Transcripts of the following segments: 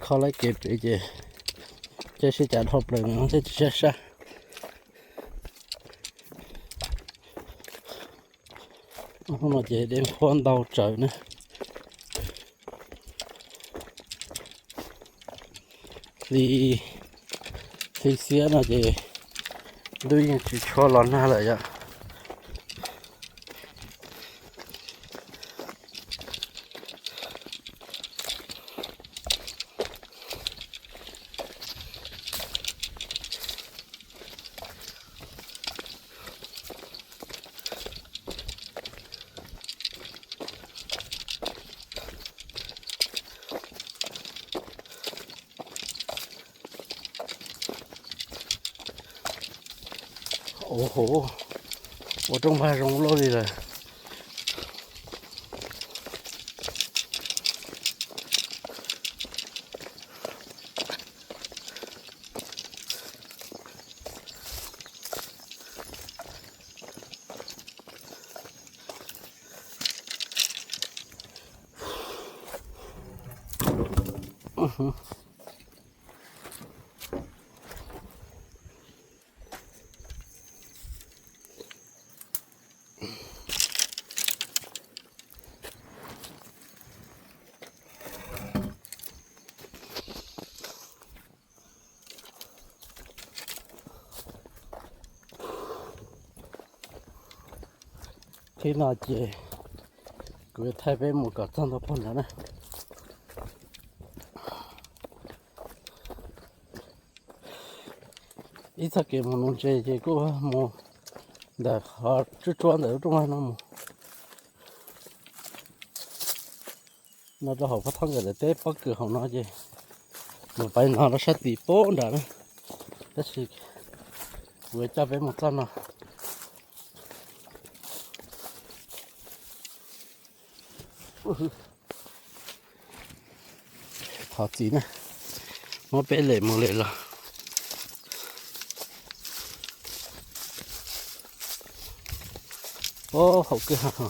Tho lawv kev pem ces caij sib cav dhau plaws no thiab tsis sab sab. Hnub no ces dej nphuab ntau tsawv na. Hli, hli xiab no ces ntuj yeej tsis tshua los nag lawm yom. Ua hauv, ua rooj vag zoo loj li lawm. Tib no ces kuv yuav thaij peb mus kom txog ntua pog nrad na. Ib txoj kev mus nuv ntses ces kuj mus ntawm qhov tsuab tsuab ntawm lub rooj vag no mus no rau hauv pab thoob nkawm daim teb pob kws hauv no ces mus pais no rau sab tim pob nrad na. Tab sis kuv yuav coj peb mus txoj no. Thov txim na, muab peb lem mus lem los. Ob, haum kawg ha.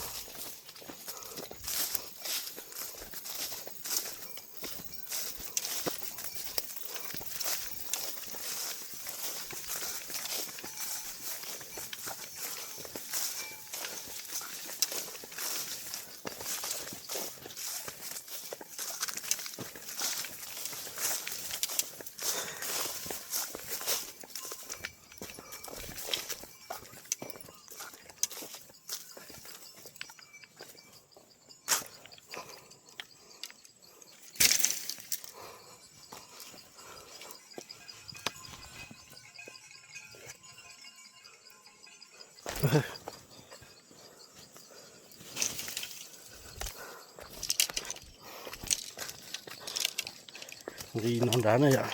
Nqis no nrad na yom.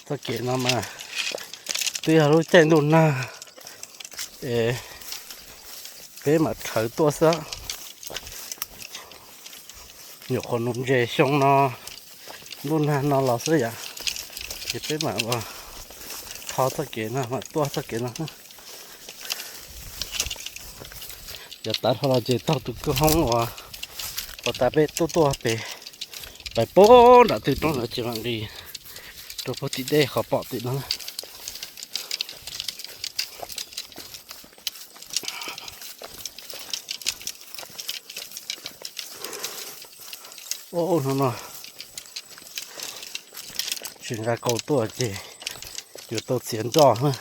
Txoj kev no mas twb yog lub caij ntuj nag es peb mam rhawv tuaj xwb. Nyuam qhuav nuv ntses xyoo no ntuj nag no los xwb yom, ces peb mam ua tho txoj kev no mam tuaj txoj kev no. Yog tav dhau los ces taug tus kwj hoob uas pom tas peb tuaj tuaj pem, pais puag nram twg roob ntawd ces mam nqis rau puag tim dej qhov pom tim no. Ub, hnub no tsis nqa kaus tuaj ces yuav tau txiav nroj na.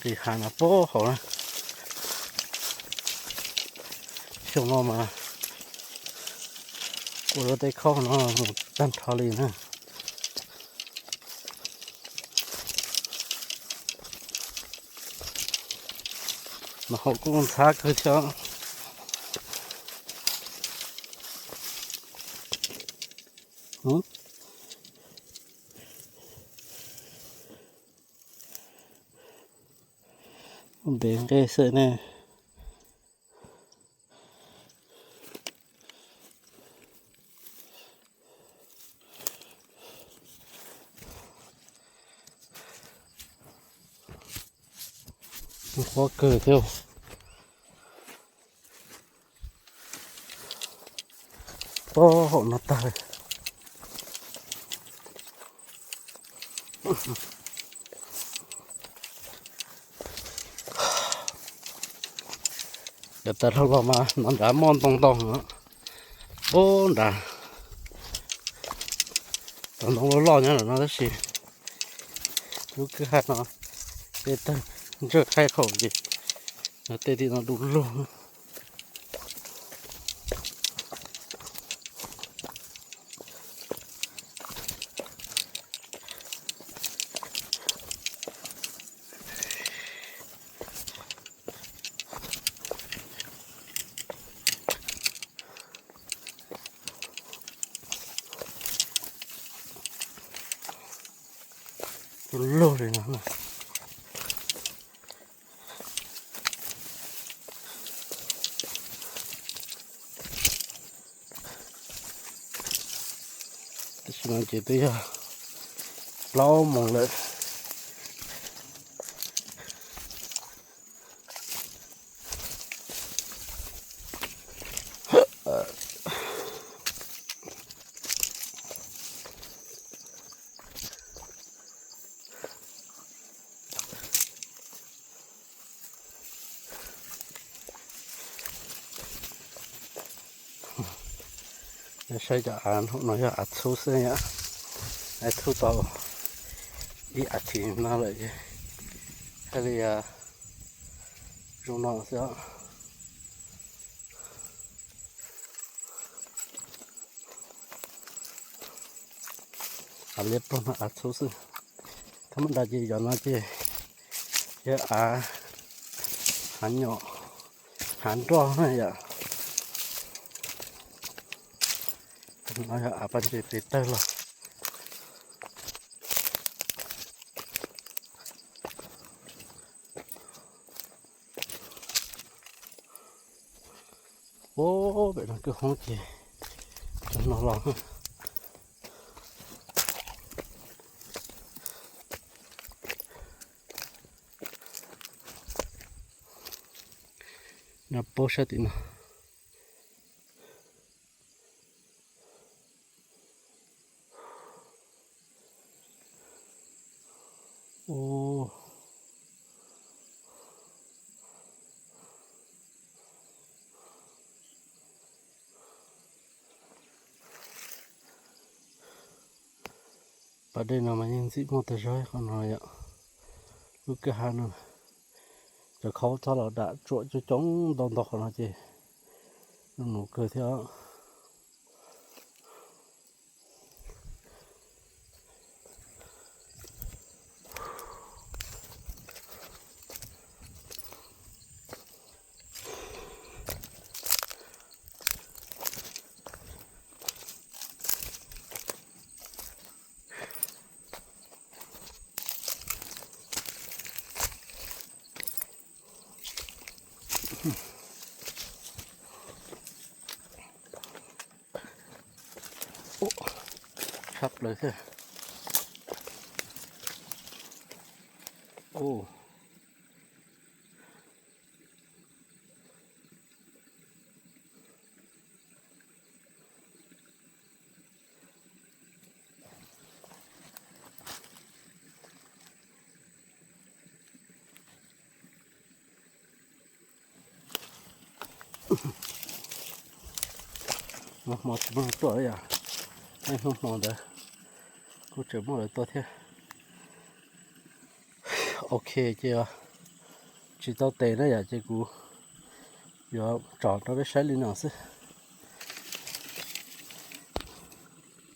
Qis hav no puag hauv na. Xyoo no mas ua lub teb khob no mus tag nrho li na. Nov hauv kuj ntxhab kawg thiab. Ntev nqe xwb ne. Qhuav kawg thiab. Pog, haum no tag. Cov taws hlau los mas no nrad muaj ntoo ntau heev. Ub nrad, cov ntoo loj loj nyob ntawm no tab sis lub kwj ha no tej tawg ntsawj qhaib khaum ces tej tim no du lug. Tus lug li no. Tam sim no ces twb yog plaub moos lawm. Saib cov av no yog av txhub xwb yom. Av txhub tau ib as thiv no lawm ces thiaj li zoo no xwb. Av liab ploog no av txhub xwb. Thab mab nrad ces cov no ces yog av hav nyom hav nroj na yom. No yog av paj ntses pes tawg los. Ub, pem no kwj hoob ces cov no los. Nyob pab sab tim no. Pas dej no mas yeej ntxim muaj tag zog qhov no yom. Lub kwj ha no, cov khaub txhob los dam tsuam coob coob ntau ntau qhov no ces zoo nuv kawg thiab. Tshaj plaws thiab. Hmo hmo tsis muaj tuaj yom, hnub hmo ntawd kuj tseem muaj lawv tuaj thiab. Ok, ces tsis tau tes na yom, ces kuv yuav tsom rau peb saib li no xwb.